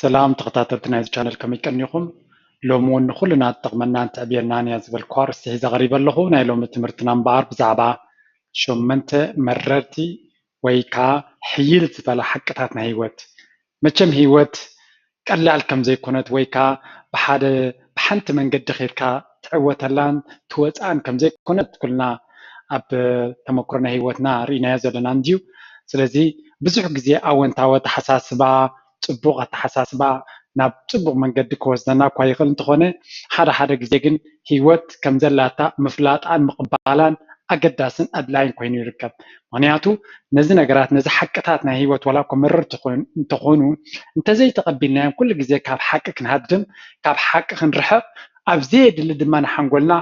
ሰላም ተኸታተልቲ ናይዚ ቻነል፣ ከመይ ቀኒኹም? ሎሚ እውን ንኹልና ትጠቕመናን ትዕብየናን እያ ዝበልኩ ኣርእስቲ ሒዘ ቀሪበ ኣለኹ። ናይ ሎሚ ትምህርትና እምበኣር ብዛዕባ ሸመንተ መረርቲ ወይ ከዓ ሕይል ዝበላ ሓቅታት ናይ ህይወት። መቸም ህይወት ቀላል ከም ዘይኮነት ወይ ከዓ ብሓደ ብሓንቲ መንገዲ ኸይድካ ትዕወተላን ትወፅኣን ከም ዘይኮነት ኩልና ኣብ ተመክሮ ናይ ህይወትና ርኢናዮ ዘለና እንድዩ። ስለዚ ብዙሕ ግዜ ኣወንታዊ ኣተሓሳስባ፣ ፅቡቕ ኣተሓሳስባ ናብ ፅቡቕ መንገዲ ክወስደና እኳ ይኽእል እንተኾነ፣ ሓደ ሓደ ግዜ ግን ህይወት ከም ዘላታ ምፍላጣን ምቕባላን ኣገዳስን ኣድላይን ኮይኑ ይርከብ። ምኽንያቱ ነዚ ነገራት፣ ነዚ ሓቅታት ናይ ህይወት ዋላ እኮ መረርቲ እንተኾኑ፣ እንተዘይተቐቢልናዮም ኩሉ ግዜ ካብ ሓቂ ክንሃድም፣ ካብ ሓቂ ክንርሕቕ፣ ኣብ ዘየድሊ ድማ ንሓንጎልና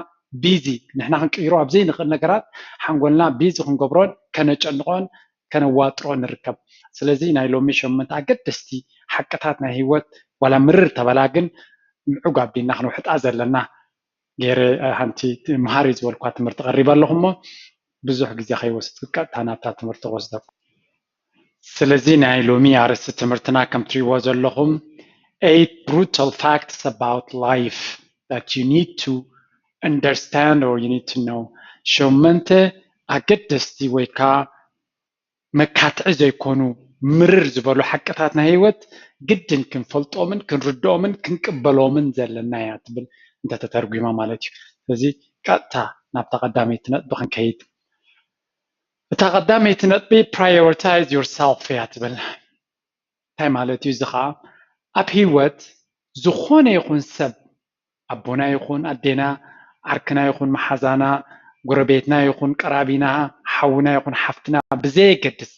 ቢዚ፣ ንሕና ክንቅይሮ ኣብ ዘይንኽእል ነገራት ሓንጎልና ቢዚ ክንገብሮን ከነጨንቖን ከነዋጥሮ ንርከብ። ስለዚ ናይ ሎሚ ሸመንተ ኣገደስቲ ሓቅታት ናይ ህይወት ዋላ ምርር ተበላ ግን ምዕጉ ኣቢልና ክንውሕጣ ዘለና ገይረ ሓንቲ ምሃሪ ዝበልኳ ትምህርቲ ቀሪበ ኣለኹ እሞ ብዙሕ ግዜ ከይወስድ ቀጥታ ናብታ ትምህርቲ ክወስደኩም። ስለዚ ናይ ሎሚ ኣርእስቲ ትምህርትና ከም ትሪእዎ ዘለኹም eight brutal facts about life that you need to understand or you need to know። ሸመንተ ኣገደስቲ ወይ ከዓ መካትዒ ዘይኮኑ ምርር ዝበሉ ሓቅታት ናይ ህይወት ግድን ክንፈልጦምን ክንርድኦምን ክንቅበሎምን ዘለና እያ ትብል እንተተተርጉማ ማለት እዩ። ስለዚ ቀጥታ ናብታ ቀዳመይቲ ነጥቢ ክንከይድ። እታ ቀዳመይቲ ነጥቢ prioritize yourself እያ ትብል። እንታይ ማለት እዩ እዚ ከዓ? ኣብ ህይወት ዝኾነ ይኹን ሰብ ኣቦና ይኹን ኣዴና፣ ዓርክና ይኹን መሓዛና፣ ጎረቤትና ይኹን ቀራቢና፣ ሓውና ይኹን ሓፍትና ብዘየገድስ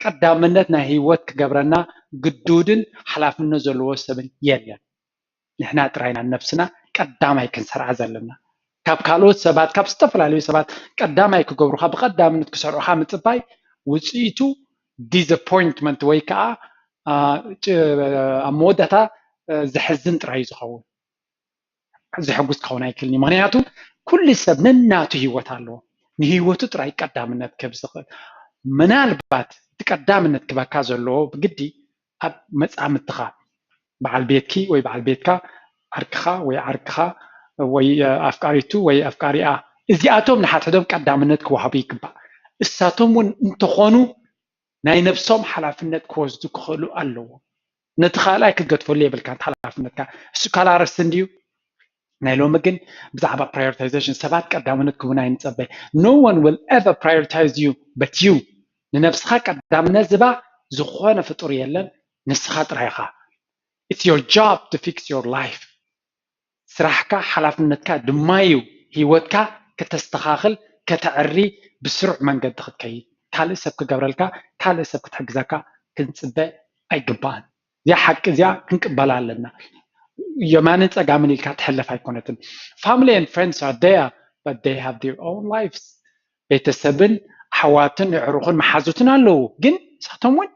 ቀዳምነት ናይ ህይወት ክገብረና ግዱድን ሓላፍነት ዘለዎ ሰብን የለን። ንሕና ጥራይና ነብስና ቀዳማይ ክንሰርዓ ዘለና። ካብ ካልኦት ሰባት፣ ካብ ዝተፈላለዩ ሰባት ቀዳማይ ክገብሩኻ፣ ብቀዳምነት ክሰርዑኻ ምጽባይ ውጽኢቱ disappointment ወይ ከዓ ኣብ መወዳእታ ዘሕዝን ጥራይ እዩ ዝኸውን። ዘሐጉስ ክኸውን ኣይክእልን እዩ። ምኽንያቱ ኩሉ ሰብ ነናቱ ህይወት ኣለዎ። ንህይወቱ ጥራይ ቀዳምነት ክህብ ዝኽእል፣ ምናልባት እቲ ቀዳምነት ክበካ ዘለዎ ብግዲ ኣብ መጻምድትኻ፣ በዓል ቤትኪ ወይ በዓል ቤትካ፣ ዓርክኻ ወይ ዓርክኻ ወይ ኣፍቃሪቱ ወይ ኣፍቃሪኣ፣ እዚኣቶም ንሓድሕዶም ቀዳምነት ክወሃቡ ይግባእ። እሳቶም እውን እንተኾኑ ናይ ነብሶም ሓላፍነት ክወስዱ ክኽእሉ ኣለዎም። ነቲ ካልኣይ ክገድፈሉ የብልካ ሓላፍነትካ። እሱ ካልእ ኣርእስቲ እንድዩ። ናይ ሎሚ ግን ብዛዕባ prioritization ሰባት ቀዳምነት ክህቡና ኣይንጸበ። No one will ever prioritize you but you። ንነብስኻ ቀዳምነት ዝባ ዝኾነ ፍጡር የለን፣ ንስኻ ጥራይ ኢኻ። It's your job to fix your life። ስራሕካ ሓላፍነትካ ድማ እዩ ህይወትካ ከተስተኻኽል፣ ከተዕሪ፣ ብስሩዕ መንገዲ ክትከይድ። ካልእ ሰብ ክገብረልካ፣ ካልእ ሰብ ክትሕግዘካ ክንጽበ ኣይግባእን። እዚኣ ሓቂ እዚኣ ክንቅበላ ኣለና። የማንን ጸጋምን ኢልካ ትሕለፍ ኣይኮነትን። Family and friends are there, but they have their own lives። ቤተሰብን ኣሕዋትን ኣዕሩኽን መሓዙትን ኣለዉ፣ ግን ንሳቶም እውን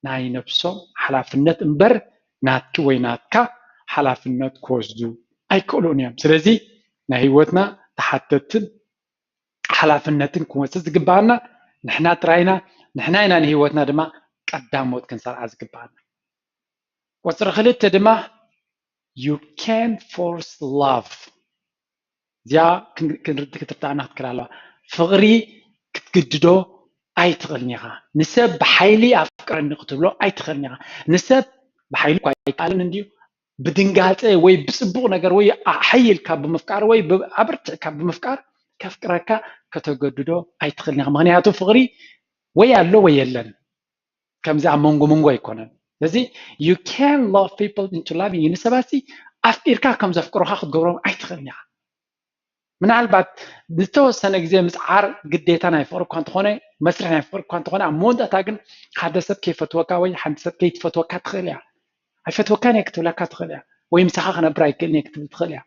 ናይ ነብሶም ሓላፍነት እምበር ናትኪ ወይ ናትካ ሓላፍነት ክወስዱ ኣይክእሉን እዮም። ስለዚ ናይ ህይወትና ተሓተትን ሓላፍነትን ክንወስድ ዝግባኣና ንሕና ጥራይና፣ ንሕና ኢና ንህይወትና ድማ ቀዳሞት ክንሰርዓ ዝግባኣና። ቁፅሪ ክልተ ድማ you can't force love። እዚኣ ክንርድ ክትርዳእና ክትክእል ኣለዋ። ፍቕሪ ክትግድዶ ኣይትኽእልን ኢኻ። ንሰብ ብሓይሊ ኣፍቅረኒ ክትብሎ ኣይትኽእልን ኢኻ። ንሰብ ብሓይሊ እኳ ኣይከኣልን እንድዩ፣ ብድንጋፀ ወይ ብፅቡቕ ነገር ወይ ሓይልካ ብምፍቃር ወይ ኣበርቲዕካ ብምፍቃር ከፍቅረካ ከተገድዶ ኣይትኽእልን ኢኻ። ምኽንያቱ ፍቕሪ ወይ ኣሎ ወይ የለን። ከምዚ ኣብ መንጎ መንጎ ኣይኮነን። ስለዚ you can't love people into loving you። ንሰባት ኣፍቂርካ ከም ዘፍቅሩኻ ክትገብሮም ኣይትኽእልን ኢኻ። ምናልባት ዝተወሰነ ግዜ ምፅዓር ግዴታ ናይ ፍቅሪ እኳ እንተኾነ፣ መስርሕ ናይ ፍቅሪ እኳ እንተኾነ፣ ኣብ መወዳእታ ግን ሓደ ሰብ ከይፈትወካ ወይ ሓንቲ ሰብ ከይትፈትወካ ትኽእል እያ። ኣይፈትወካን እየ ክትብለካ ትኽእል እያ፣ ወይ ምሳኻ ክነብር ኣይክእልን እየ ክትብል ትኽእል እያ።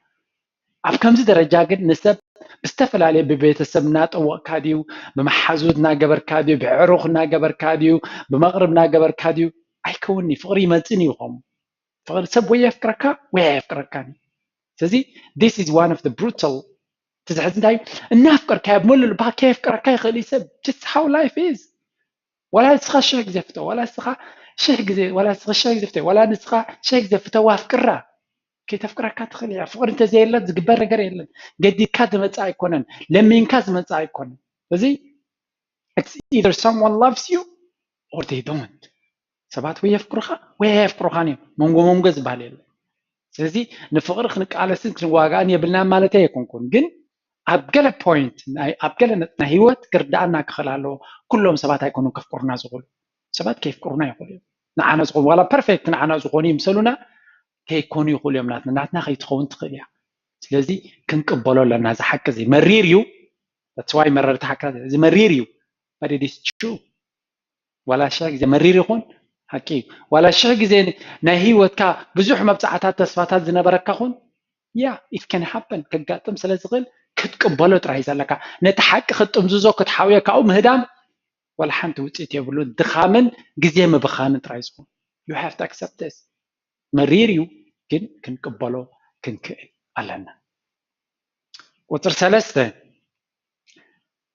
ኣብ ከምዚ ደረጃ ግን ንሰብ ብዝተፈላለየ ብቤተሰብ እናጠወቕካ ድዩ፣ ብመሓዙት እናገበርካ ድዩ፣ ብዕሩኽ እናገበርካ ድዩ፣ ብመቕርብ እናገበርካ ድዩ ኣይከውንኒ። ፍቕሪ ይመፅን እዩ ከምኡ። ፍቕሪ ሰብ ወይ የፍቅረካ ወይ ኣየፍቅረካን እዩ። ስለዚ this is one of the brutal ትዝሕዚ እንታይ እዩ? እናፍቀርካዮ ብመሉ ልብካ ከየፍቅረካ ይኽእል እዩ ሰብ። Just how life is። ዋላ ንስኻ ሽሕ ግዜ ፍቶ፣ ዋላ ንስኻ ሽሕ ግዜ ዋላ ንስኻ ሽሕ ግዜ ፍተው ዋላ ንስኻ ሽሕ ግዜ ፍተዋ ኣፍቅራ ከይተፍቅረካ ትኽእል እያ። ፍቕሪ እንተዘየላ ዝግበር ነገር የለን። ገዲድካ ዝመጽእ ኣይኮነን፣ ለሚንካ ዝመጽእ ኣይኮነን። እዚ it's either someone loves you or they don't። ሰባት ወይ የፍቅሩኻ ወይ ኣየፍቅሩኻን እዮም። መንጎ መንጎ ዝበሃል የለን። ስለዚ ንፍቕሪ ክንቃለስን ክንዋጋእን የብልናን ማለት ኣይኮንኩን፣ ግን ኣብ ገለ point ኣብ ገለ ናይ ህይወት ክርዳእና ክኽእል ኣለዎ። ኩሎም ሰባት ኣይኮኑን ከፍቅሩና ዝኽእሉ። ሰባት ከየፍቅሩና ይኽእሉ እዮም። ንዓና ዝኾኑ ዋላ perfect ንዓና ዝኾኑ ይምሰሉና ከይኮኑ ይኽእሉ እዮም። ናትና ናትና ከይትኸውን ትኽእል እያ። ስለዚ ክንቅበሎ ኣለና። እዚ ሓቂ እዚ መሪር እዩ። That's why መረርቲ ሓቅታት እዚ መሪር እዩ። But it is true። ዋላ ሽሕ ግዜ መሪር ይኹን ሓቂ እዩ። ዋላ ሽሕ ግዜ ናይ ህይወትካ ብዙሕ መብፃዕታት ተስፋታት ዝነበረካ ኹን yeah it can happen ከጋጥም ስለ ዝኽእል ክትቅበሎ ጥራይ ዘለካ። ነቲ ሓቂ ክትጥምዝዞ ክትሓውዮ ካብኡ ምህዳም ዋላ ሓንቲ ውፅኢት የብሉን። ድኻምን ግዜ ምብኻንን ጥራይ ዝኾን you have to accept this። መሪር እዩ ግን ክንቅበሎ ክንክእል ኣለና። ቁፅሪ ሰለስተ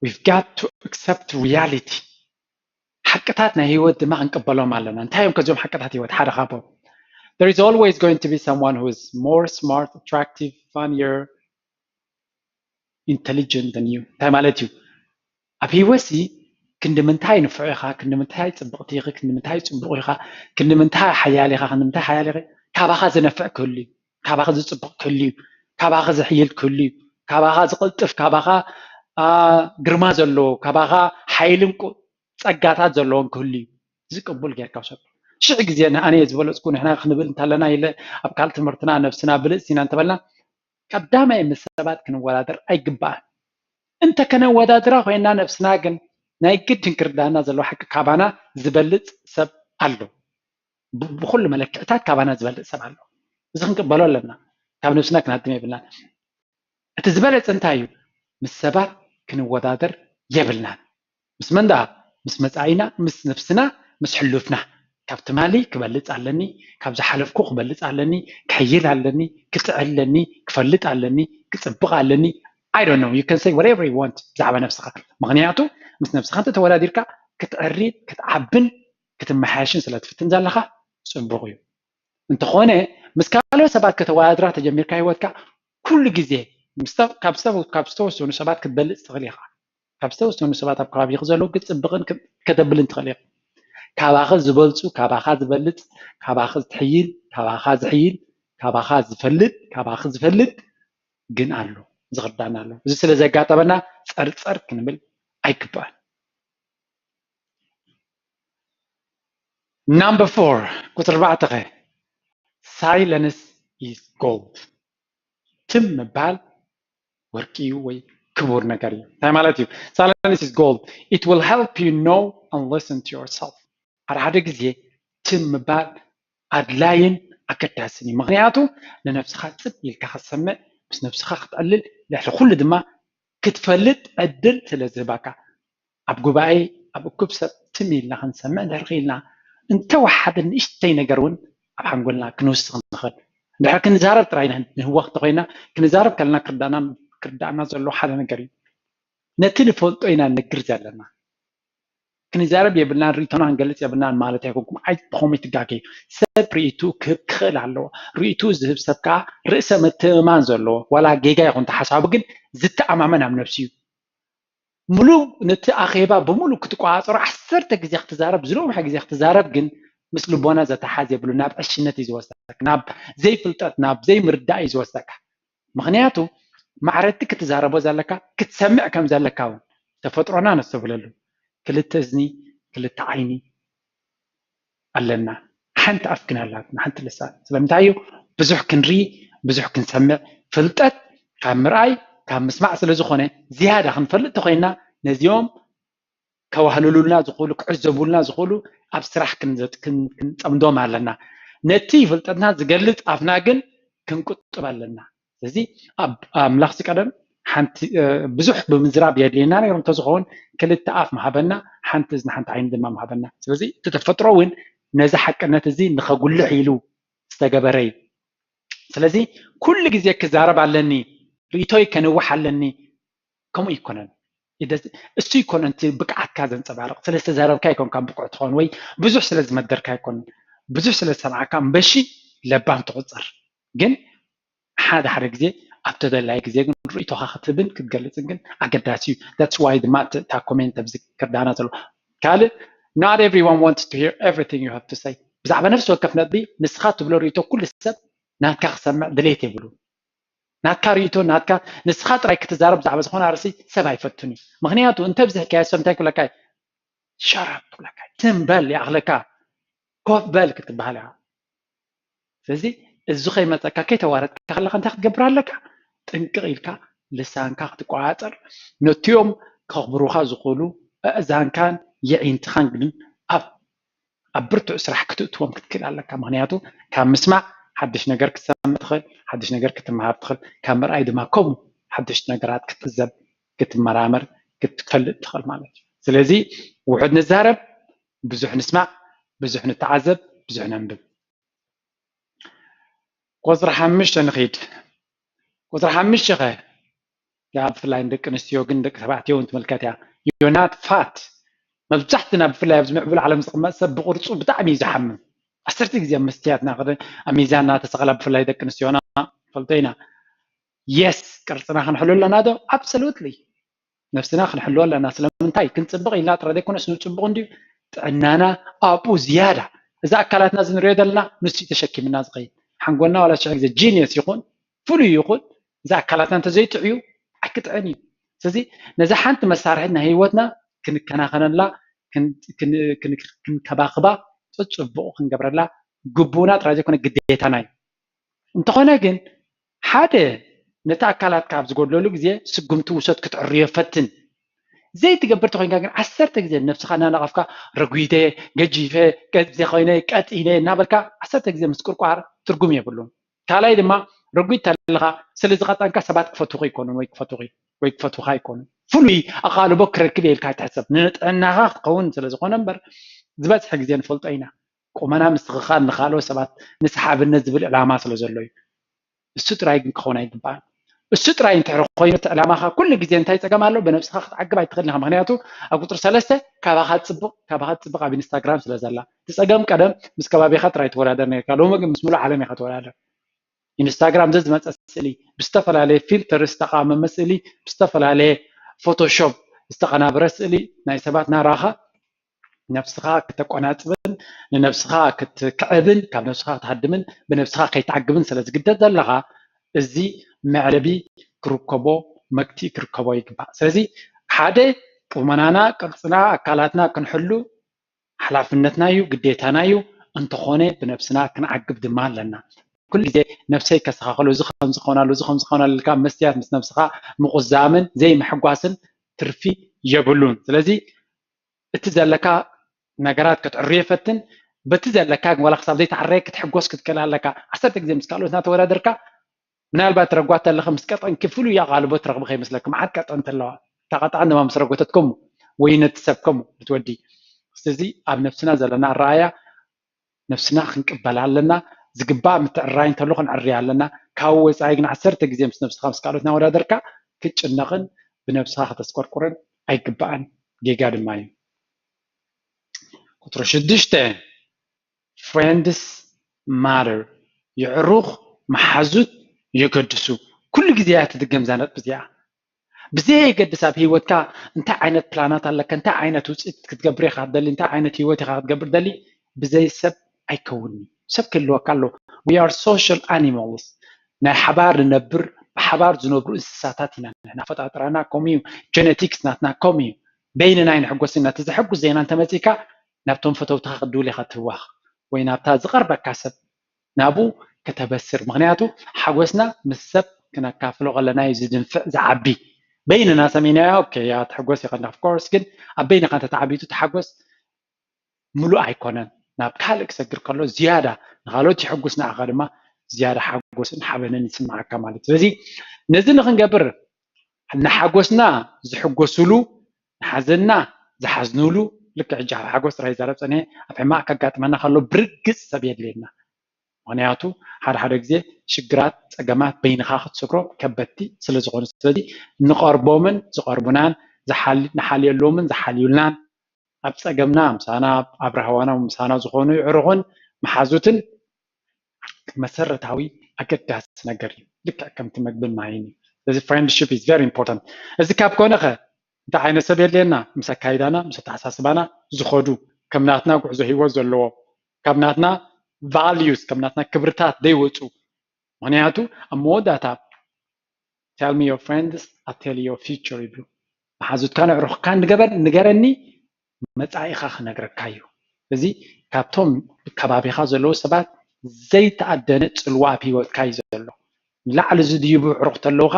we've got to accept reality። ሓቅታት ናይ ህይወት ድማ ክንቅበሎም ኣለና። እንታይ እዮም ከዚኦም ሓቅታት ህይወት? ሓደ ካብኦም there is always going to be someone who is more smart, attractive, funnier, intelligent than you። እንታይ ማለት እዩ? ኣብ ህይወት ሲ ክንዲ ምንታይ ንፍዑ ኢኻ፣ ክንዲ ምንታይ ፅብቕቲ ኢኺ፣ ክንዲ ምንታይ ፅቡቕ ኢኻ፣ ክንዲ ምንታይ ሓያል ኢኻ፣ ክንዲ ምንታይ ሓያል ኢኺ፣ ካባኻ ዝነፍዕ ክህሉ እዩ፣ ካባኻ ዝፅብቕ ክህሉ እዩ፣ ካባኻ ዝሕይል ክህሉ እዩ፣ ካባኻ ዝቕልጥፍ፣ ካባኻ ግርማ ዘለዎ፣ ካባኻ ሓይልን ጸጋታት ዘለዎም ክህሉ እዩ። እዚ ቅቡል ጌርካ ውሰድ። ሽሕ ግዜ ንኣነ ዝበለፅኩ ንሕና ክንብል እንተለና ኢለ ኣብ ካልእ ትምህርትና ነብስና ብልፅቲ ኢና እንተበልና ቀዳማይ ምስ ሰባት ክንወዳደር ኣይግባኣን። እንተ ከነወዳድራ ኮይና ነብስና ግን ናይ ግድን ክርዳና ዘለዎ ሓቂ ካባና ዝበልፅ ሰብ ኣሎ። ብኩሉ መለክዕታት ካባና ዝበልፅ ሰብ ኣሎ። እዚ ክንቅበሎ ኣለና። ካብ ነብስና ክንሃድም የብልናን። እቲ ዝበለፀ እንታይ እዩ? ምስ ሰባት ክንወዳደር የብልናን። ምስ መን ደኣ? ምስ መፃኢና፣ ምስ ነብስና፣ ምስ ሕሉፍና። ካብ ትማሊ ክበልፅ ኣለኒ፣ ካብ ዝሓለፍኩ ክበልፅ ኣለኒ፣ ክሕይል ኣለኒ፣ ክጥዕል ኣለኒ፣ ክፈልጥ ኣለኒ፣ ክፅብቕ ኣለኒ። I don't know, you can say whatever you want ብዛዕባ ነብስኻ። ምክንያቱ ምስ ነብስኻ እንተተወዳዲርካ ክትዕሪ ክትዓብን ክትመሓየሽን ስለ ትፍትን ዘለኻ ፅቡቕ እዩ። እንተኾነ ምስ ካልኦት ሰባት ከተወዳድራ ተጀሚርካ ህይወትካ ኩሉ ግዜ ካብ ዝተወሰኑ ሰባት ክትበልፅ ትኽእል ኢኻ። ካብ ዝተወሰኑ ሰባት ኣብ ከባቢኺ ዘለዉ ክትፅብቕን ከተብልን ትኽእል ኢኻ። ካባኺ ዝበልፁ፣ ካባኻ ዝበልፅ፣ ካባኺ ዝትሕይል፣ ካባኻ ዝሕይል፣ ካባኻ ዝፈልጥ፣ ካባኺ ዝፈልጥ ግን ኣሎ። ዝኽርዳና ኣሎ። እዚ ስለ ዘጋጠመና ፀርፀር ክንብል ኣይግባእን። Number four ቁፅሪ ኣርባዕተ ኸ? Silence is gold። ትም ምባል ወርቂ እዩ ወይ ክቡር ነገር እዩ። እንታይ ማለት እዩ? Silence is gold. It will help you know and listen to yourself. ሓደ ሓደ ግዜ ትም ምባል ኣድላይን ኣገዳስን እዩ። ምክንያቱ ንነብስኻ ፅብ ኢልካ ክትሰምዕ፣ ምስ ነብስኻ ክትዕልል፣ ልዕሊ ኩሉ ድማ ክትፈልጥ ዕድል ስለ ዝህባካ። ኣብ ጉባኤ ኣብ እኩብ ሰብ ትም ኢልና ክንሰምዕ ድሕር ክኢልና እንተወሓደ ንእሽተይ ነገር እውን ኣብ ሓንጎልና ክንውስኽ ንኽእል። እንድሕር ክንዛረብ ጥራይ ንህወኽ እንተኮይና ክንዛረብ ከለና ክርዳእና ክርዳእና ዘለዎ ሓደ ነገር እዩ። ነቲ ንፈልጦ ኢና ንነግር ዘለና። ክንዛረብ የብልናን ርእይቶና ክንገልፅ የብልናን ማለት ኣይኮንኩም። ኣይትኾም ይትጋገዩ። ሰብ ርእይቱ ክህብ ክኽእል ኣለዎ። ርእይቱ ዝህብ ሰብ ከዓ ርእሰ ምትእምማን ዘለዎ ዋላ ጌጋ ይኹን ተሓሳቡ ግን ዝተኣማመን ኣብ ነብሱ እዩ። ሙሉእ ነቲ ኣኼባ ብሙሉእ ክትቆፃፀሮ ዓሰርተ ግዜ ክትዛረብ ዝነውሐ ግዜ ክትዛረብ ግን ምስ ልቦና ዘተሓዝ የብሉ ናብ ዕሽነት እዩ ዝወስደካ ናብ ዘይፍልጠት ናብ ዘይምርዳእ እዩ ዝወስደካ። ምክንያቱ ማዕረቲ ክትዛረቦ ዘለካ ክትሰምዕ ከም ዘለካ እውን ተፈጥሮና ነስተብለሉ። ክልተ እዝኒ ክልተ ዓይኒ ኣለና ሓንቲ ኣፍ ግን ኣላትና ሓንቲ ልሳን ስለምንታይ እዩ ብዙሕ ክንርኢ ብዙሕ ክንሰምዕ ፍልጠት ካብ ምርኣይ ካብ ምስማዕ ስለ ዝኾነ ዝያዳ ክንፈልጥ ተኮይንና ነዚኦም ከዋህልሉልና ዝኽእሉ ክዕዘቡልና ዝኽእሉ ኣብ ስራሕ ክንፀምዶም ኣለና ነቲ ፍልጠትና ዝገልፅ ኣፍና ግን ክንቁጥብ ኣለና ስለዚ ኣምላኽ ቀደም ሓንቲ ብዙሕ ብምዝራብ የድልየና ነይሩ እንተዝኸውን ክልተ ኣፍ ምሃበና ሓንቲ እዝኒ ሓንቲ ዓይኒ ድማ ምሃበና ስለዚ እቲ ተፈጥሮ እውን ነዚ ሓቅነት እዚ ንኸጉልሕ ኢሉ ዝተገበረ እዩ ስለዚ ኩሉ ግዜ ክዛረብ ኣለኒ ርእቶይ ከንውሕ ኣለኒ ከምኡ ይኮነን እሱ ይኮነ እቲ ብቅዓትካ ዘንፀባርቕ። ስለ ዝተዛረብካ ይኮንካ ብቁዕ ትኸውን ወይ ብዙሕ ስለ ዝመደርካ ይኮን ብዙሕ ስለ ዝሰምዓካ እምበሺ ለባም ትቁፀር። ግን ሓደ ሓደ ግዜ ኣብ ተደላይ ግዜ ግን ርእይቶኻ ክትህብን ክትገልፅን ግን ኣገዳሲ እዩ። That's why ድማ እታ ኮሜንት ኣብዚ ክርዳና ዘሎ ካልእ not everyone wants to hear everything you have to say። ብዛዕባ ነፍሲ ወከፍ ነጥቢ ንስኻ ትብሎ ርእይቶ ኩሉ ሰብ ናትካ ክሰምዕ ድሌት የብሉ። ናትካ ርእይቶ ናትካ ንስኻ ጥራይ ክትዛረብ ብዛዕባ ዝኾነ ኣርእሲ ሰብ ኣይፈቱን እዩ። ምክንያቱ እንተብዝሕካዮ ሰብ እንታይ ክብለካ እዩ? ሸራብ ክብለካ እዩ። ትም በል ይኣኽለካ፣ ኮፍ በል ክትበሃል እያ። ስለዚ እዚ ከይመፀካ ከይተዋረድካ ከለካ እንታይ ክትገብር ኣለካ? ጥንቅቕ ኢልካ ልሳንካ ክትቆፃፀር፣ ነቲኦም ከኽብሩኻ ዝኽእሉ ኣእዛንካን የዒንትኻን ግን ኣብ ኣብ ብርቱዕ ስራሕ ክትእትዎም ክትክእል ኣለካ። ምክንያቱ ካብ ምስማዕ ሓድሽ ነገር ክትሰምዕ ትኽእል፣ ሓድሽ ነገር ክትመሃር ትኽእል፣ ካብ ምርኣይ ድማ ከምኡ ሓድሽ ነገራት ክትዕዘብ፣ ክትመራመር፣ ክትፈልጥ ትኽእል ማለት እዩ። ስለዚ ውሑድ ንዛረብ፣ ብዙሕ ንስማዕ፣ ብዙሕ ንተዓዘብ፣ ብዙሕ ነንብብ። ቁፅሪ ሓሙሽተ ንኺድ። ቁፅሪ ሓሙሽተ ኸ? ያ ብፍላይ ንደቂ ኣንስትዮ ግን ደቂ ተባዕትዮ እውን ትምልከት እያ። You're not fat። መብዛሕትና ብፍላይ ኣብዚ ምዕቡል ዓለም ዝቕመጥ ሰብ ብቕርፁ ብጣዕሚ እዩ ዝሓምም። ዓሰርተ ግዜ ኣብ መስትያት እናኸደ ኣብ ሚዛን እናተሰቐላ ብፍላይ ደቂ ኣንስትዮና ፈልጦ ኢና። የስ ቅርፅና ክንሕሉ ኣለና ዶ? Absolutely። ነብስና ክንሕልዎ ኣለና። ስለምንታይ? ክንፅብቕ ኢልና ጥራይ ዘይኮነስ ንፅቡቕ እንድዩ ጥዕናና ኣብኡ ዝያዳ። እዚ ኣካላትና እዚ ንሪኦ ዘለና ንሱ እዩ ተሸኪምና ዝኸይድ። ሓንጎልና ዋላ ሽሕ ግዜ ጂኒየስ ይኹን ፍሉይ ይኹን እዚ ኣካላትና እንተዘይጥዕዩ ኣይክጥዕን እዩ። ስለዚ ነዛ ሓንቲ መሳርሒት ናይ ህይወትና ክንከናኸነላ፣ ክን- ክን- ክን- ክንከባኽባ፣ ፅቡቕ ክንገብረላ ግቡእና ጥራይ ዘይኮነ ግዴታና እዩ። እንተኾነ ግን ሓደ ነቲ ኣካላትካ ኣብ ዝጎድለሉ ግዜ ስጉምቲ ውሰድ፣ ክትዕርዮ ፈትን። ዘይትገብር ተኾይንካ ግን ዓሰርተ ግዜ ነብስኻ እናነቐፍካ ረጒደ፣ ገጂፈ፣ ቀዚ ኮይነ፣ ቀጢነ እናበልካ ዓሰርተ ግዜ ምስቁርቋር ትርጉም የብሉን። ካልኣይ ድማ ረጒድ ተለኻ ስለ ዝቐጠንካ ሰባት ክፈትኹ ኣይኮኑን ወይ ክፈትኹ ወይ ክፈትኹኻ ኣይኮኑን። ፍሉይ ኣቓልቦ ክረክብ እየ ኢልካ ኣይትሕሰብ። ንጥዕናኻ ክትኸውን ስለ ዝኾነ እምበር ዝበዝሐ ግዜ ንፈልጦ ኢና። ቁመና ምስትኽኻል ንኻልኦት ሰባት ንሰሓብነት ዝብል ዕላማ ስለ ዘሎ እዩ። እሱ ጥራይ ግን ክኸውን ኣይግባእን። እሱ ጥራይ እንድሕር ኮይኑ እቲ ዕላማኻ ኩሉ ግዜ እንታይ ጸገም ኣሎ? ብነብስኻ ክትዓግብ ኣይትኽእልን ኢኻ። ምኽንያቱ ኣብ ቁጽሪ ሰለስተ ካባኻ ትጽብቕ፣ ካባኻ ትጽብቕ ኣብ ኢንስታግራም ስለ ዘላ። እቲ ጸገም ቀደም ምስ ከባቢኻ ጥራይ ትወዳደር ነርካ፣ ሎሚ ግን ምስ ሙሉእ ዓለም ኢኻ ትወዳደር። ኢንስታግራም ዘዝመጸ ስእሊ ብዝተፈላለየ ፊልተር ዝተቓመመ ስእሊ ብዝተፈላለየ ፎቶሾፕ ዝተቐናበረ ስእሊ ናይ ሰባት ናራኻ ነብስኻ ክተቆናጽብን ንነብስኻ ክትክዕብን ካብ ነብስኻ ክትሃድምን ብነብስኻ ከይትዓግብን ስለ ዝግደድ ዘለኻ እዚ መዕለቢ ክርከቦ መግቲ ክርከቦ ይግባእ። ስለዚ ሓደ ቁመናና ቅርጽና ኣካላትና ክንሕሉ ሓላፍነትና እዩ፣ ግዴታና እዩ። እንተኾነ ብነብስና ክንዓግብ ድማ ኣለና። ኩሉ ግዜ ነብሰይ ከስተኻኸሎ፣ እዚ ከምዚ ክኸውን ኣሎ፣ እዚ ከምዚ ክኸውን ኣሎ ኢልካ መስትያት ምስ ነብስኻ ምቑዛምን ዘይምሕጓስን ትርፊ የብሉን። ስለዚ እቲ ዘለካ ነገራት ክትዕርዮ ፈትን። በቲ ዘለካ ግን ዋላ ክሳብ ዘይተዓረየ ክትሕጎስ ክትክእል ኣለካ። ዓሰርተ ግዜ ምስ ካልኦት እናተወዳደርካ ምናልባት ረጓት ኣለኺ ምስ ቀጠንኪ ፍሉይ ኣቓልቦ ትረኽቢ ከይመስለኪ። መዓት ቀጠንቲ ኣለዋ። እታ ቀጣን ድማ ምስ ረጎተት ከምኡ ወይ ነቲ ሰብ ከምኡ እቲ ወዲ። ስለዚ ኣብ ነብስና ዘለና ኣረኣያ ነብስና ክንቅበላ ኣለና። ዝግባእ ምትዕርራይ እንተሎ ክንዕርያ ኣለና። ካብ ወፃኢ ግን ዓሰርተ ግዜ ምስ ነብስኻ ምስ ካልኦት እናወዳደርካ ክትጭነቕን ብነብስኻ ከተስቆርቁርን ኣይግባእን። ጌጋ ድማ እዩ። ቁፅሪ ሽዱሽተ friends matter። የዕሩኽ መሓዙት የገድሱ። ኩሉ ግዜ እያ ትድገም እዛ ነጥቢ እዚኣ። ብዘየገድስ ኣብ ህይወትካ እንታይ ዓይነት ፕላናት ኣለካ፣ እንታይ ዓይነት ውፅኢት ክትገብር ኢኻ ትደሊ፣ እንታይ ዓይነት ህይወት ኢኻ ክትገብር ትደሊ፣ ብዘይ ሰብ ኣይከውንን እዩ። ሰብ ክህልወካ ኣለዎ። We are social animals። ናይ ሓባር ንነብር፣ ብሓባር ዝነብሩ እንስሳታት ኢና ንሕና። ኣፈጣጥራና ከምኡ እዩ። ጀነቲክስ ናትና ከምኡ እዩ። በይንና ኣይንሕጎስን ኢና። እቲ ዘሐጉስ ዜና እንተመፂእካ ናብቶም ፈተውትኻ ክትድውል ኢኻ ትህዋኽ ወይ ናብታ ዝቐርበካ ሰብ ናብኡ ከተበስር። ምኽንያቱ ሓጎስና ምስ ሰብ ክነካፍሎ ከለና እዩ ዝድንፍዕ ዝዓቢ። በይንና ሰሚናዮ ኦኬ ያ ትሕጎስ ይኸን of course፣ ግን ኣብ በይንኻ እንተተዓቢቱ እቲ ሓጎስ ምሉእ ኣይኮነን። ናብ ካልእ ክሰግር ከሎ ዝያዳ ንኻልኦት የሐጉስ፣ ንዓኻ ድማ ዝያዳ ሓጎስን ሓበንን ይስምዓካ ማለት እዩ። ስለዚ ነዚ ንክንገብር ንሓጎስና ዝሕጎስሉ ንሓዘንና ዝሓዝንሉ ልክዕ ሕጂ ኣብ ሓጎስ ጥራይ ይዛረብ ጸኒሐ ኣብ ሕማቕ ከጋጥመና ከሎ ብርግጽ ሰብ የድልየና። ምኽንያቱ ሓደ ሓደ ግዜ ሽግራት ጸገማት በይንኻ ክትሰግሮ ከበድቲ ስለ ዝኾኑ ስለዚ ንቐርቦምን ዝቐርቡናን ንሓልየሎምን ዝሓልዩልናን ኣብ ፀገምና ምሳና ኣብ ራህዋና ምሳና ዝኾኑ ይዕሩኽን መሓዙትን መሰረታዊ ኣገዳሲ ነገር እዩ። ልክዕ ከምቲ መግብን ማይን እዩ። ስለዚ friendship is very important። እዚ ካብ ኮነ ኸ እንታይ ዓይነት ሰብ የድልየና? ምስ ኣካይዳና ምስ ኣተሓሳስባና ዝኸዱ ከም ናትና ጉዕዞ ህይወት ዘለዎ ካብ ናትና values ከም ናትና ክብርታት ዘይወፁ። ምክንያቱ ኣብ መወዳእታ tell me your friends I tell you your future ይብሉ። መሓዙትካን ኣዕሩኽካን ንገረኒ መፃኢኻ ክነግረካ እዩ። እዚ ካብቶም ከባቢኻ ዘለዉ ሰባት ዘይተኣደነ ፅልዋ ኣብ ህይወትካ እዩ ዘሎ። ንላዕሊ ዝድይቡ ኣዕሩኽ ተለውኻ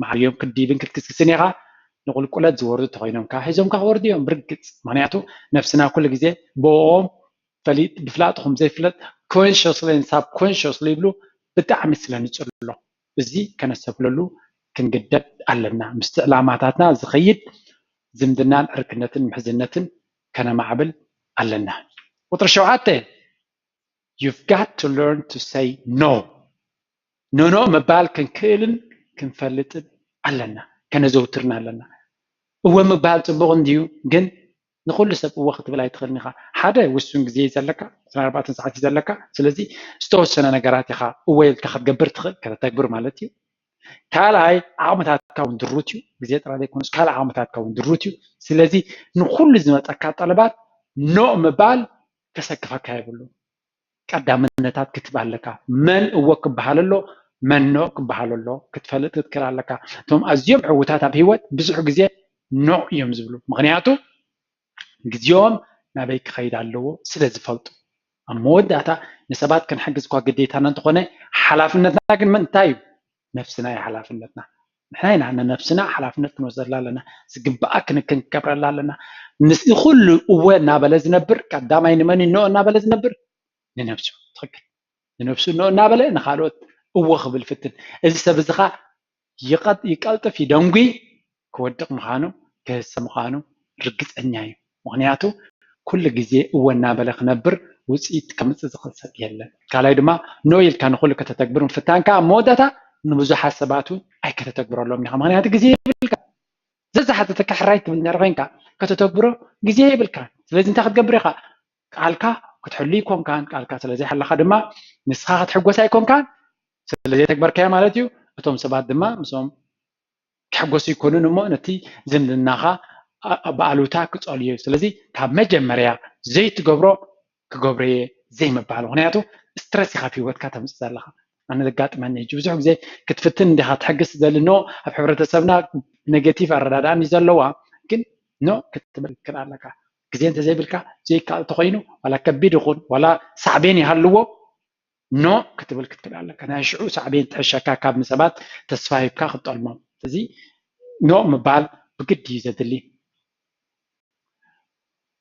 ማዕርዮም ክድይብን ክትክስክስን ኢኻ። ንቁልቁለት ዝወርዱ ተኮይኖም ከዓ ሒዞምካ ክወርዱ እዮም ብርግፅ። ምክንያቱ ነብስና ኩሉ ግዜ ብኦም ፈሊጥ ብፍላጥኹም ዘይፍለጥ consciously and subconsciously ይብሉ ብጣዕሚ ስለ ንፅሎ እዚ ከነሰብለሉ ክንግደድ ኣለና። ምስቲ ዕላማታትና ዝኸይድ ዝምድናን ዕርክነትን ምሕዝነትን ከነማዕብል ኣለና። ቁፅሪ ሸውዓተ you've got to learn to say no። ኖኖ ምባል ክንክእልን ክንፈልጥን ኣለና፣ ከነዘውትርን ኣለና። እወ ምባል ፅቡቕ እንድዩ፣ ግን ንኹሉ ሰብ እወ ክትብል ኣይትኽእልን ኢኻ። ሓደ ውሱን ግዜ እዩ ዘለካ፣ ዕስራን ኣርባዕተን ሰዓት እዩ ዘለካ። ስለዚ ዝተወሰነ ነገራት ኢኻ እወ ኢልካ ክትገብር ትኽእል፣ ከተተግብር ማለት እዩ። ካልኣይ ዓቕምታትካ እውን ድሩት እዩ፣ ግዜ ጥራይ ዘይኮነስ ካልእ ዓቕምታትካ እውን ድሩት እዩ። ስለዚ ንኹሉ ዝመፀካ ጠለባት ኖ ምባል ከሰክፈካ የብሉ። ቀዳምነታት ክትብ ኣለካ። መን እወ ክበሃል ኣሎ፣ መን ኖ ክበሃል ኣሎ ክትፈልጥ ክትክእል ኣለካ። እቶም ኣዝዮም ዕውታት ኣብ ህይወት ብዙሕ ግዜ ኖ እዮም ዝብሉ፣ ምክንያቱ ግዜኦም ናበይ ክኸይድ ኣለዎ ስለ ዝፈልጡ። ኣብ መወዳእታ ንሰባት ክንሕግዝ እኳ ግዴታና እንተኾነ ሓላፍነትና ግን እንታይ እዩ? ነብስና እዩ ሓላፍነትና። ንሕና ኢና ንነብስና ሓላፍነት ክንወስደላ ኣለና። ዝግባኣ ክንክን ክገብረላ ኣለና። ንስ ኩሉ እወ እናበለ ዝነብር ቀዳማይ ንመን ኖ እናበለ ዝነብር ንነብሱ። ትኽክል። ንነብሱ ኖ እናበለ ንኻልኦት እወ ክብል ፍትን። እዚ ሰብ እዚ ኸ ይቐልጥፍ ይደንጉ ክወድቕ ምዃኑ ክህሰ ምዃኑ ርግፀኛ እዩ። ምክንያቱ ኩሉ ግዜ እወ እናበለ ክነብር ውፅኢት ከምፅእ ዝኽእል ሰብ የለን። ካልኣይ ድማ ኖ ኢልካ ንኩሉ ከተተግብር ምፍታንካ ኣብ መወዳእታ ንብዙሓት ሰባት እውን ኣይከተተግብረሎም ኢኻ። ምክንያቱ ግዜ የብልካ። ዘዝሓተተካ ሕራይ ትብል እንድሕር ኮይንካ ከተተግብሮ ግዜ የብልካ። ስለዚ እንታይ ክትገብር ኢኻ? ቃልካ ክትሕሉ ኣይኮንካን። ቃልካ ስለዘይሓለኻ ድማ ንስኻ ክትሕጎስ ኣይኮንካን። ስለዘይተግበርካዮ ማለት እዩ። እቶም ሰባት ድማ ምስኦም ክሕጎሱ ኣይኮኑን እሞ ነቲ ዝምድናኻ ብኣሉታ ክፀልዮ እዩ። ስለዚ ካብ መጀመርያ ዘይትገብሮ ክገብሮ እየ ዘይምባል። ምክንያቱ ስትረስ ኢኻ ኣብ ህይወትካ ተምፅእ ዘለኻ። ኣነ ዘጋጥመኒ ሕጂ ብዙሕ ግዜ ክትፍትን እንዲኻ ትሕግስ ትደሊ ኖ ኣብ ሕብረተሰብና ኔጌቲቭ ኣረዳድኣን እዩ ዘለዋ። ግን ኖ ክትብል ክትክእል ኣለካ። ግዜ እንተዘይብልካ ዘይከኣል ተኮይኑ ዋላ ከቢድ ይኹን ዋላ ሳዕቤን ይሃልዎ ኖ ክትብል ክትክእል ኣለካ። ናይ ሽዑ ሳዕቤን ትሕሸካ ካብ ንሰባት ተስፋ ሂብካ ክትጠልሞም። ስለዚ ኖ ምባል ብግዲ እዩ ዘድሊ።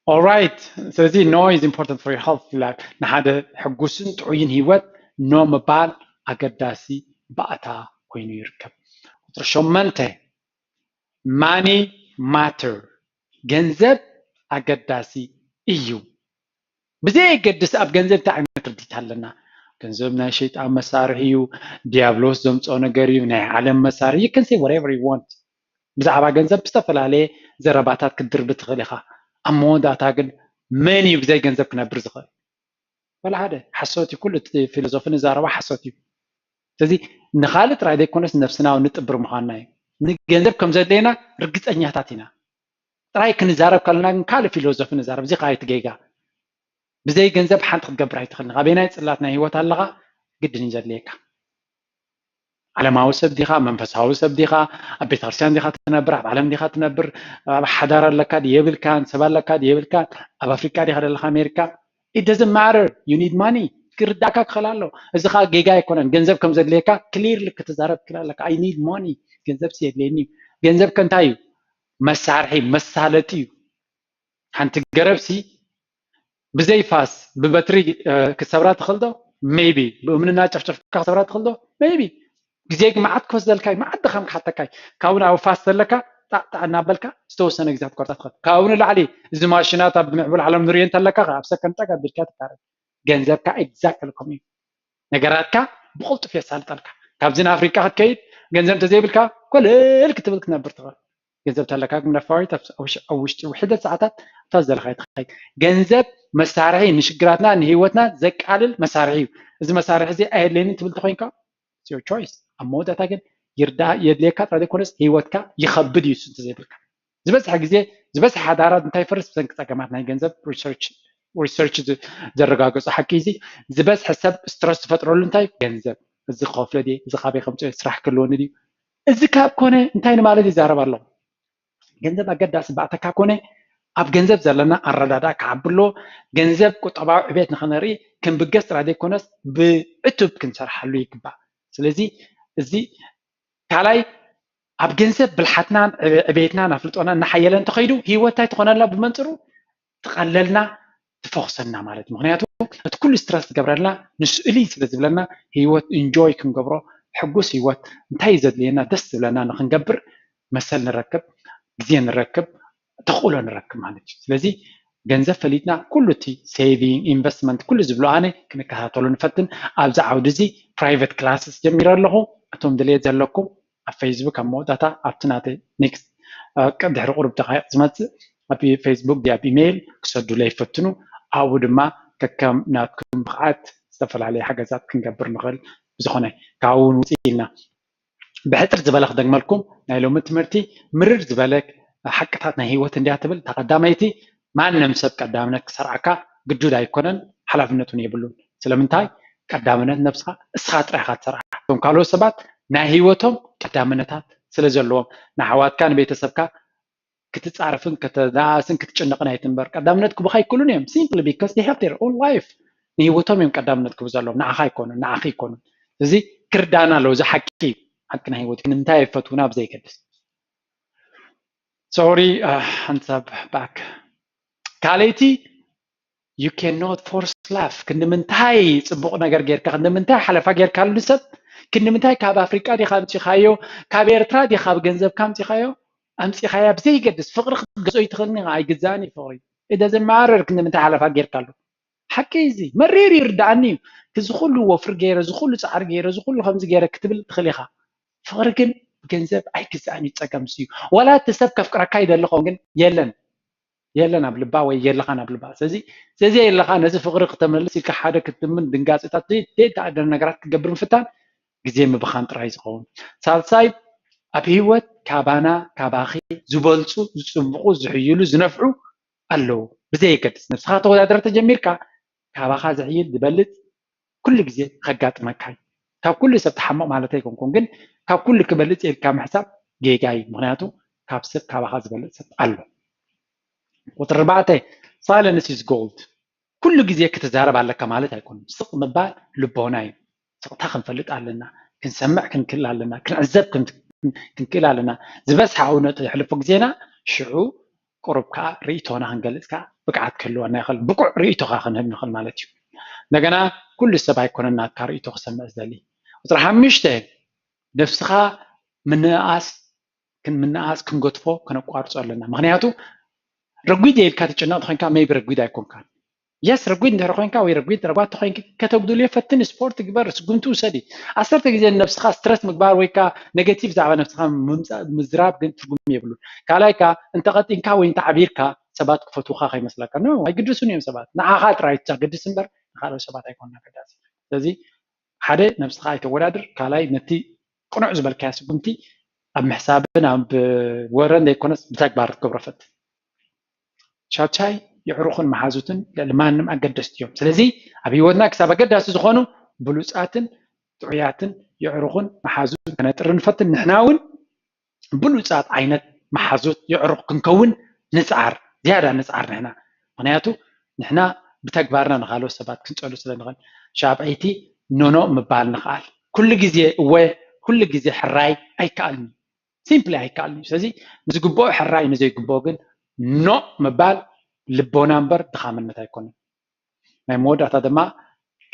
Alright፣ ስለዚ no is important for your health ይላል። ንሓደ ሕጉስን ጥዑይን ህይወት ኖ ምባል ኣገዳሲ ባእታ ኮይኑ ይርከብ። ቁፅሪ ሸመንተ money matter፣ ገንዘብ ኣገዳሲ እዩ። ብዘየገድስ ኣብ ገንዘብ እንታይ ዓይነት ርዲት ኣለና? ገንዘብ ናይ ሸይጣን መሳርሒ እዩ፣ ዲያብሎስ ዘምፅኦ ነገር እዩ፣ ናይ ዓለም መሳርሒ you can say whatever you want። ብዛዕባ ገንዘብ ዝተፈላለየ ዘረባታት ክትድርቢ ትኽእል ኢኻ። ኣብ መወዳእታ ግን መን እዩ ብዘይ ገንዘብ ክነብር ዝኽእል? ወላ ሓደ ሓሶት እዩ። ኩሉ እቲ ፊሎዞፊ ንዛረባ ሓሶት እዩ። ስለዚ ንኻልእ ጥራይ ዘይኮነስ ነብስና እውን ንጥብር ምዃንና እዩ። ንገንዘብ ከም ዘድለየና ርግፀኛታት ኢና። ጥራይ ክንዛረብ ከለና ግን ካልእ ፊሎዞፊ ንዛረብ። እዚ ከዓ እቲ ጌጋ። ብዘይ ገንዘብ ሓንቲ ክትገብር ኣይትኽእልን። ኣበየናይ ፅላት ናይ ህይወት ኣለኻ ግድን እዩ ዘድልየካ። ዓለማዊ ሰብ ዲኻ? መንፈሳዊ ሰብ ዲኻ? ኣብ ቤተክርስትያን ዲኻ ትነብር? ኣብ ዓለም ዲኻ ትነብር? ኣብ ሓዳር ኣለካ ድዩ የብልካን? ሰብ ኣለካ ድዩ የብልካን? ኣብ ኣፍሪቃ ዲኻ ዘለኻ ኣሜሪካ? It doesn't matter, you need money። ክርዳእካ ክኽእል ኣሎ። እዚ ከዓ ጌጋ ኣይኮነን። ገንዘብ ከም ዘድልየካ ክሊርሊ ክትዛረብ ትኽእል ኣለካ። I need money፣ ገንዘብ ሲ የድልየኒ እዩ። ገንዘብ ከ እንታይ እዩ? መሳርሒ፣ መሳለጢ እዩ። ሓንቲ ገረብ ሲ ብዘይ ፋስ ብበትሪ ክትሰብራ ትኽእል ዶ? Maybe። ብእምኒ እናጨፍጨፍካ ክትሰብራ ትኽእል ዶ? Maybe። ግዜ ግን መዓት ክወስደልካ እዩ፣ መዓት ድኻም ክሓተካ እዩ። ካብኡ ንላዕሊ ፋስ ዘለካ ጣዕ ጣዕ እናበልካ ዝተወሰነ ግዜ ክትቆርፃ ትኽእል። ካብኡ ንላዕሊ እዚ ማሽናት ኣብ ምዕቡል ዓለም ንሪኦ እንተለካ ኣብ ሰከንድ ጠቅ ኣቢልካ ትካረ። ገንዘብካ exactly ከምኡ እዩ። ነገራትካ ብቕልጡፍ የሳልጠልካ። ካብዚ ንኣፍሪቃ ክትከይድ ገንዘብ እንተዘይብልካ ኮለል ክትብል ክትነብር ትኽእል። ገንዘብ ተለካ ግን ነፋሪት ኣብ ውሽጢ ውሕደት ሰዓታት እታ ዘለካ ትኸይድ። ገንዘብ መሳርሒ ንሽግራትና ንህይወትና ዘቃልል መሳርሒ እዩ። እዚ መሳርሒ እዚ ኣየድለየንን ትብል ተኮይንካ your choice። ኣብ መወዳእታ ግን ይርዳ የድልየካ ጥራይ ዘይኮነስ ህይወትካ ይኸብድ እዩ። እሱ እንተዘይብልካ ዝበዝሐ ግዜ ዝበዝሐ ሓዳራት እንታይ ይፈርስ ብሰንኪ ፀገማት ናይ ገንዘብ research ዘረጋገፁ ሓቂ እዚ ዝበዝሐ ሰብ stress ዝፈጥረሉ እንታይ ገንዘብ እዚ ክኸፍሎ ድየ እዚ ካበይ ከምፅኦ ስራሕ ክህልወኒ ድዩ እዚ ካብ ኮነ እንታይ ንማለት ይዛረብ ኣለኹ ገንዘብ ኣገዳሲ ባእተካ ኮነ ኣብ ገንዘብ ዘለና ኣረዳዳ ክዓቢ ኣለዎ ገንዘብ ቁጠባዊ ዕቤት ንክነርኢ ክንብገስ ጥራይ ዘይኮነስ ብዕቱብ ክንሰርሓሉ ይግባእ ስለዚ እዚ ካልኣይ ኣብ ገንዘብ ብልሓትናን ዕቤትናን ኣፍልጦና እናሓየለ እንተኸይዱ ህይወት እንታይ ትኾነልና ብመንፅሩ ትቐለልና ትፈኽሰና ማለት እዩ ምክንያቱ እቲ ኩሉ stress ትገብረልና ንስእሊ ስለ ዝብለና ህይወት enjoy ክንገብሮ ሕጉስ ህይወት እንታይ ዘድልየና ደስ ዝብለና ንክንገብር መሰል ንረክብ ግዜ ንረክብ ተኽእሎ ንረክብ ማለት እዩ ስለዚ ገንዘብ ፈሊጥና ኩሉ እቲ saving investment ኩሉ ዝብሎ ኣነ ክንከታተሎ ንፈትን ኣብዚ ዓውዲ እዚ private classes ጀሚረ ኣለኹ እቶም ድልየት ዘለኩም ኣብ Facebook ኣብ መወዳእታ ኣብቲ ናተይ next ድሕሪ ቁሩብ ደቃይቕ ዝመፅእ ኣብ Facebook ድያ ብ email ክሰዱለይ ይፈትኑ ኣብኡ ድማ ከከም ናትኩም ብቕዓት ዝተፈላለዩ ሓገዛት ክንገብር ንኽእል ብዝኾነ ካብኡ እውን ውፅእ ኢልና ብሕፅር ዝበለ ክደግመልኩም ናይ ሎሚ ትምህርቲ ምርር ዝበለ ሓቅታት ናይ ህይወት እንድያ ትብል እታ ቀዳመይቲ ማንም ሰብ ቀዳምነት ክሰርዓካ ግዱድ ኣይኮነን ሓላፍነት እውን የብሉን ስለምንታይ ቀዳምነት ነብስኻ እስኻ ጥራይኻ ትሰርዓ እቶም ካልኦት ሰባት ናይ ህይወቶም ቀዳምነታት ስለ ዘለዎም ንኣሕዋትካ ንቤተሰብካ ክትጻረፍን ከተናእስን ክትጭነቕን ኣይትንበር ቀዳምነት ክቡኻ ኣይክእሉን እዮም simply because they have their own life ንህይወቶም እዮም ቀዳምነት ክቡ ዘለዎም ንዓኻ ኣይኮኑን ንዓኺ ኣይኮኑን እዚ ክርዳና ኣለዎ እዚ ሓቂ ሓቂ ናይ ህይወት ግን እንታይ ኣይፈትውና ብዘይገድስ sorry ሓንሳብ back ካልኣይቲ you cannot force love ክንዲ ምንታይ ፅቡቕ ነገር ጌርካ ክንዲ ምንታይ ሓለፋ ጌርካሉ ንሰብ ክንዲ ምንታይ ካብ ኣፍሪቃ ዲኻ ኣምፂኻዮ ካብ ኤርትራ ዲኻ ብገንዘብካ ኣምፂኻዮ ኣምፂኻያ ብዘይገድስ ፍቕሪ ክትገዝኦ ይትኽእልኒ ኣይግዛእን እዩ ፍቕሪ it doesn't matter ክንዲ ምንታይ ሓለፋ ጌርካሉ ሓቂ እዚ መሪር ይርዳኣኒ እዩ እዚ ኩሉ ወፍሪ ገይረ እዚ ኩሉ ፃዕሪ ገይረ እዚ ኩሉ ከምዚ ገይረ ክትብል ትኽእል ኢኻ ፍቕሪ ግን ብገንዘብ ኣይግዛእን እዩ ፀገም እዩ ዋላ እቲ ሰብ ከፍቅረካ ይደሊ ኸውን ግን የለን የለን ኣብ ልባ ወይ የለኻን ኣብ ልባ ስለዚ ስለዚ የለኻ ነዚ ፍቕሪ ክተመልስ ኢልካ ሓደ ክትምን ድንጋፅታት ዘይተኣደነ ነገራት ክትገብር ምፍታን ግዜ ምብኻን ጥራይ ዝኸውን ሳልሳይ ኣብ ህይወት ካባና ካባኺ ዝበልፁ ዝፅብቑ ዝሕይሉ ዝነፍዑ ኣለዉ ብዘየገድስ ነብስኻ ተወዳደር ተጀሚርካ ካባኻ ዝሕይል ዝበልፅ ኩሉ ግዜ ከጋጥመካ እዩ ካብ ኩሉ ሰብ ተሓምቕ ማለት ኣይኮንኩን ግን ካብ ኩሉ ክበልፅ ኢልካ ምሕሳብ ጌጋ እዩ ምክንያቱ ካብ ሰብ ካባኻ ዝበልፅ ሰብ ኣሎ ቁፅሪ ኣርባዕተ silence is gold ኩሉ ግዜ ክትዛረብ ኣለካ ማለት ኣይኮኑን ስቕ ምባል ልቦና እዩ ስቕታ ክንፈልጥ ኣለና ክንሰምዕ ክንክእል ኣለና ክንዕዘብ ክንክእል ኣለና ዝበዝሓ እውነቱ የሕልፎ ግዜና ሽዑ ቁሩብ ከዓ ርእይቶና ክንገልፅ ከዓ ብቅዓት ክህልወና ይኽእል ብቁዕ ርእይቶ ከዓ ክንህብ ንኽእል ማለት እዩ እንደገና ኩሉ ሰብ ኣይኮነን ናትካ ርእይቶ ክሰምዕ ዝደሊ ቁፅሪ ሓሙሽተ ነብስኻ ምንኣስ ምንኣስ ክንገድፎ ከነቋርፆ ኣለና ምክንያቱ ረጒድ ኢልካ ትጭነቕ ተኮይንካ maybe ረጒድ ኣይኮንካን yes ረጒድ እንድሕር ኮይንካ ወይ ረጒድ ረጓድ ተኮይንኪ ከተጉድልዮ ፈትን ስፖርት ግበር ስጉምቲ ውሰዲ ዓሰርተ ግዜ ነብስኻ stress ምግባር ወይ ከዓ negative ብዛዕባ ነብስኻ ምምፃእ ምዝራብ ግን ትርጉም የብሉን ካልኣይ ከዓ እንተቐጢንካ ወይ እንተዓቢርካ ሰባት ክፈትውካ ከይመስለካ no ኣይግድሱን እዮም ሰባት ንዓኻ ጥራይ እዩ ዘገድስ እምበር ንካልኦት ሰባት ኣይኮነን ኣገዳሲ ስለዚ ሓደ ነብስኻ ኣይተወዳድር ካልኣይ ነቲ ቅኑዕ ዝበልካዮ ስጉምቲ ኣብ ምሕሳብን ኣብ ወረን ዘይኮነስ ብተግባር ክትገብሮ ፈትን ሻቻይ የዕሩኽን መሓዙትን ልዕሊ ማንም ኣገደስቲ እዮም ስለዚ ኣብ ህይወትና ክሳብ ኣገዳሲ ዝኾኑ ብሉፃትን ጥዑያትን የዕሩኽን መሓዙትን ከነጥሪ ንፈትን ንሕና እውን ብሉፃት ዓይነት መሓዙት የዕሩኽ ክንከውን ንፅዓር ዝያዳ ንፅዓር ንሕና ምክንያቱ ንሕና ብተግባርና ንካልኦት ሰባት ክንፀሉ ስለ ንኽእል ሻብዐይቲ ኖኖ ምባል ንኽኣል ኩሉ ግዜ እወ ኩሉ ግዜ ሕራይ ኣይከኣልን እዩ simply ኣይከኣልን እዩ ስለዚ ንዝግብኦ ሕራይ ንዘይግብኦ ግን ኖ ምባል ልቦና እምበር ድኻምነት ኣይኮነን ናይ መወዳእታ ድማ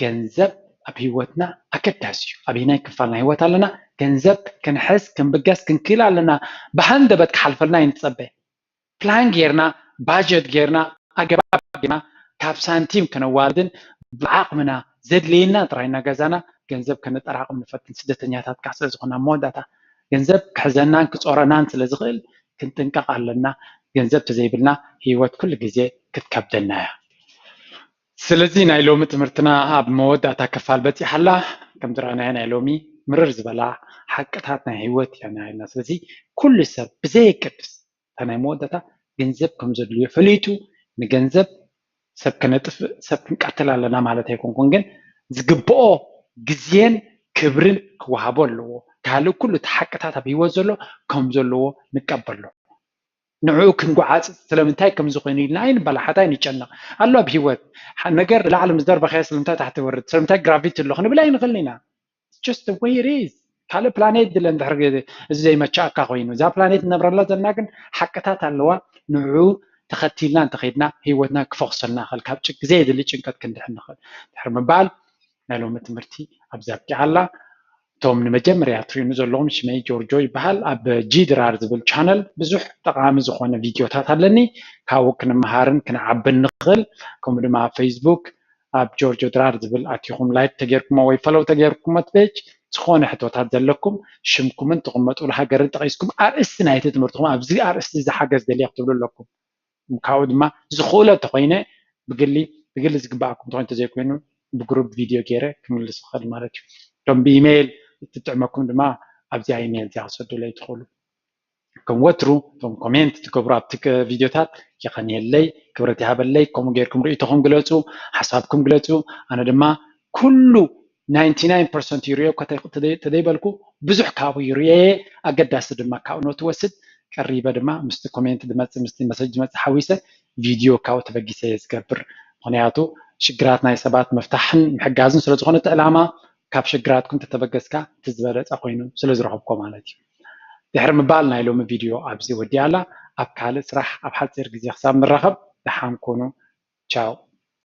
ገንዘብ ኣብ ህይወትና ኣገዳሲ እዩ ኣበየናይ ክፋል ናይ ህይወት ኣለና ገንዘብ ክንሕዝ ክንብገስ ክንክእል ኣለና ብሃንደበት ክሓልፈልና ይንፀበ ፕላን ጌርና ባጀት ጌርና ኣገባብ ጌርና ካብ ሳንቲም ከነዋርድን ብዓቕምና ዘድልየና ጥራይ እናገዛና ገንዘብ ከነጠራቕም ንፈትን ስደተኛታት ከዓ ስለ ዝኾና መወዳእታ ገንዘብ ክሕዘናን ክጾረናን ስለ ዝኽእል ክንጥንቀቕ ኣለና። ገንዘብ ተዘይብልና ህይወት ኩሉ ግዜ ክትከብደና እያ። ስለዚ ናይ ሎሚ ትምህርትና ኣብ መወዳእታ ክፋል በፂሓ ኣላ። ከም ዝረኣናዮ ናይ ሎሚ ምርር ዝበላ ሓቅታት ናይ ህይወት ኢና ኢልና። ስለዚ ኩሉ ሰብ ብዘየገድስ እታ ናይ መወዳእታ ገንዘብ ከም ዘድልዮ ፈሊጡ ንገንዘብ ሰብ ከነጥፍእ ሰብ ክንቀትል ኣለና ማለት ኣይኮንኩን፣ ግን ዝግብኦ ግዜን ክብርን ክወሃቦ ኣለዎ። ካልእ ኩሉ እቲ ሓቅታት ኣብ ህይወት ዘሎ ከም ዘለዎ ንቀበሎ። ንዕኡ ክንጓዓጽ ስለምንታይ ከምዚ ኮይኑ ኢልና ኣይንበላሓት ኣይንጨነቕ። ኣሎ ኣብ ህይወት ነገር ላዕሊ ምስ ደርበኸዮ ስለምንታይ ታሕቲ ወርድ ስለምንታይ ግራቪቲ ኣሎ ክንብል ኣይንኽእልን ኢና። Just the way it is። ካልእ ፕላኔት ድለ እንድሕር እዚ ዘይመቻእካ ኮይኑ እዛ ፕላኔት ንነብረላ ዘለና ግን ሓቅታት ኣለዋ። ንዑ ተኸቲልና እንተኸድና ህይወትና ክፈኽሰልና ኽእል ካብ ግዜ የድሊ ጭንቀት ክንድሕን ንኽእል ድሕሪ ምባል ናይ ሎሚ ትምህርቲ ኣብዚ ኣብቂዓ ኣላ። እቶም ንመጀመርያ ትሪእኑ ዘለኹም ሽመይ ጆርጆ ይበሃል። ኣብ ጂ ድራር ዝብል ቻነል ብዙሕ ጠቓሚ ዝኾነ ቪድዮታት ኣለኒ። ካብኡ ክንመሃርን ክንዓብን ንኽእል። ከምኡ ድማ ኣብ ፌስቡክ ኣብ ጆርጆ ድራር ዝብል ኣቲኹም ላይክ ተጌርኩሞ ወይ ፈለው ተጌርኩሞ ፔጅ ዝኾነ ሕቶታት ዘለኩም ሽምኩምን ትቕመጡሉ ሃገርን ጠቒስኩም ኣርእስቲ ናይቲ ትምህርትኹም ኣብዚ ኣርእስቲ እዚ ሓገዝ ደልየ ክትብሉ ኣለኩም። ካብኡ ድማ ዝኽእሎ እንተኾይነ ብግሊ ብግሊ ዝግባኣኩም እንተኾይኑ እንተዘይኮይኑ ብግሩፕ ቪድዮ ገይረ ክምልስ ይኽእል ማለት እዩ። እቶም ብኢሜይል እትጥዕመኩም ድማ ኣብዚኣ ኢሜይል እዚኣ ክሰዱለይ ትኽእሉ። ከም ወትሩ እቶም ኮሜንት ትገብሩ ኣብቲ ቪድዮታት የቐንየለይ፣ ክብረት ይሃበለይ። ከምኡ ጌርኩም ርእይቶኹም ግለጹ፣ ሓሳብኩም ግለጹ። ኣነ ድማ ኩሉ ናይንቲ ናይን ፐርሰንት ይርእዮ እኮ ተደይበልኩ ብዙሕ ካብኡ ይርእየ፣ ኣገዳሲ ድማ ካብኡ ነው ትወስድ። ቀሪበ ድማ ምስቲ ኮሜንት ዝመጽእ ምስቲ መሰጅ ዝመጽእ ሓዊሰ ቪድዮ ካብኡ ተበጊሰ እየ ዝገብር። ምኽንያቱ ሽግራት ናይ ሰባት ምፍታሕን ምሕጋዝን ስለ ዝኾነ እቲ ዕላማ ካብ ሽግራትኩም ተተበገስካ እቲ ዝበለጸ ኮይኑ ስለ ዝረኸብኮ ማለት እዩ። ድሕሪ ምባል ናይ ሎሚ ቪድዮ ኣብዚ ወዲኣ ኣላ። ኣብ ካልእ ስራሕ ኣብ ሓፂር ግዜ ክሳብ ንራኸብ ደሓን ኩኑ። ቻው።